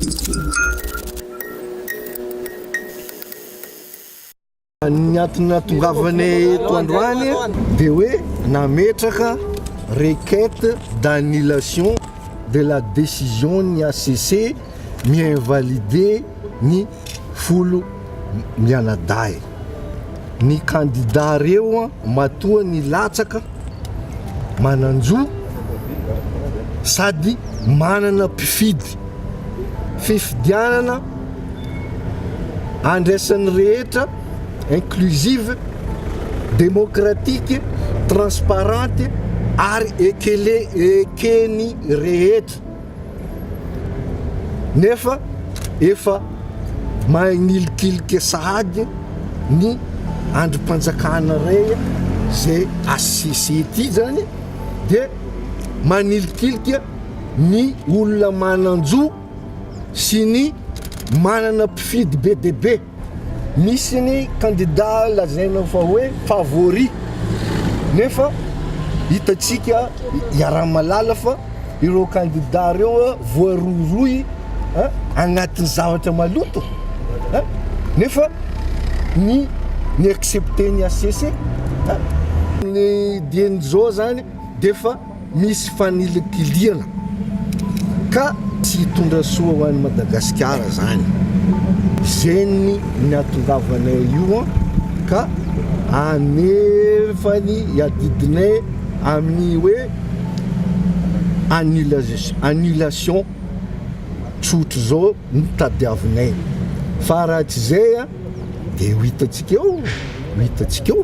Ny antony nahatongavanay eto androany dia hoe nametraka requête d'annulation de la décision ny HCC mi-invalider ny folo mianadahy. Ny kandida reo matoa nilatsaka manan-jo sady manana mpifidy. Fifidianana andraisan'ny rehetra, inclusive, démocratique, transparente ary ekele eken'ny rehetra. Nefa efa manilikilika sahady ny andrim-panjakana iray izay HCC ity zany dia manilikilika ny olona manan-jo sy ny manana mpifidy be dia be. Misy ny kandida lazaina fa hoe favori nefa hitantsika iaraha-mahalala fa ireo kandida ireo voarohirohy agnatin'ny zavatra maloto nefa ny ny accepter ny HCC ny dieny zao zany dia efa misy fanilikilihana ka tsy hitondra soa ho an'i Madagasikara zany. Zeny ny hatongavanay io an, ka anefany adidinay amin'ny hoe annulation tsotr'izao no tadiavinay fa raha tsy zay an de ho hitantsika eo, ho hitantsika eo.